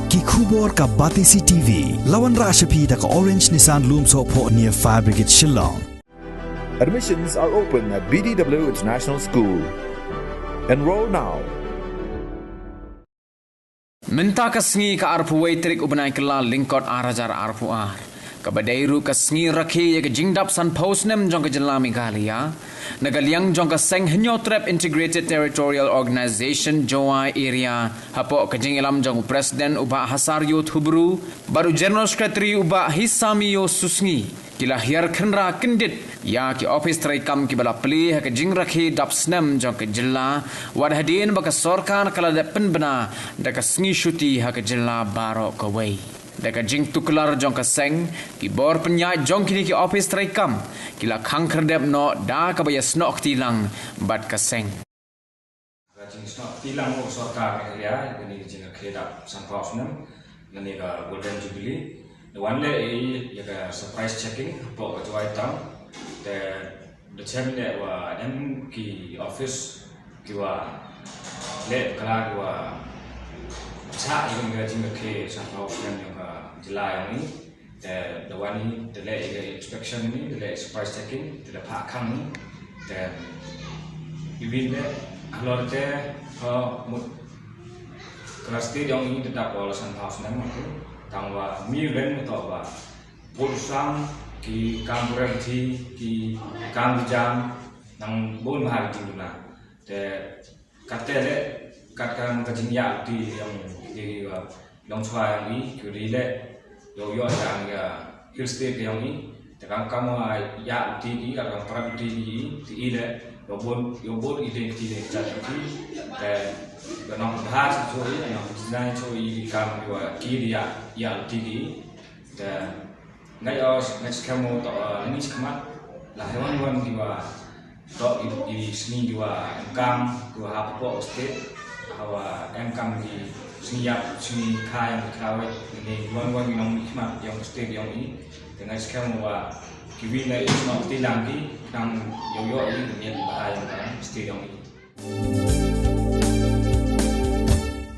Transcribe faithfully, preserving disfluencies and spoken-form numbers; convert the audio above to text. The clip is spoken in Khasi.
Ki khubor ka Batesi T V. La wanrah sha phi da ka Orange Nissan Lumsohphoh near Fire Brigade Shillong. Admissions are open at B D W International School. Enroll now. Mynta ka sngi ka arphew wei tarik u bnai Kyllalyngkot ar hajar arphew ar, kaba dei ruh ka sngi rakhe ïa ka jingdap sanphew snem jong ka jylla Meghalaya, na ka liang jong ka seng Hynñiewtrep Integrated Territorial Organization Jowai Area, hapoh ka jingïalam jong u President u Bah Hasaryo Thubru bad u General Secretary u Bah Hisamio Susngi, ki la hiar khynra kyndit ïa ki ophis treikam kiba la plie ha ka jingrakhe dap snem jong ka jylla, wat hadien ba ka sorkar ka la dep pynbna da ka sngi shuti ha ka jylla baroh kawei. Da ka jingtuklar jong ka seng, ki bor pynïaid jong kine ki ophis treikam ki la khang khyrdep noh da kaba ïasnoh kti lang bad ka seng. Ka jingsnoh kti lang u sorkar Meghalaya ïa kane ka jingrakhe dap sanphew snem, lane ka Golden Jubilee. Da wan leh ïa ka surprise checking hapoh ka Jowai Town. Te da shem leh wa em ki office ki wa leh bakla ki wa sah ïa ka jingrakhe sanphew snem jong ka jylla jong ngi. Te da wan ngi te leh ïa ka inspection ngi, te leh surprise checking, te da phah khang ngi. Te i win leh halor te ha mut ka state jong ngi te dap ïa la sanphew snem ma tu. Tang wa mi wen ma to wa put sang ki kam buren thi ki kam jam nang bun ma ha ki duna. Te Kate leh kat ka ka jingïaid ti jong ki wa long chwa jong i ki ri leh ïoh ïoh jang ïa hill state jong i. Te kam kam wa ïaid ti ki kat kam prat ti ki ti i leh ïoh bun ïoh bun i dei ti leh chat ti. Te ka nong bha chu i nong jinai chu i kam wa ki ri ïaid ti ki. Te Ngai os ngai skhem mo to ni skmat la hewan wan ki wa to i i sni ki wa em kam ki wa hap po state ha wa em kam ki sni yap sni khai ki khai ni wan wan ki nong ni skmat yong state yong i. Te ngai skhem mo wa ki wi na i no ti lang ki nang yo yo i ni ba ha yong state yong i.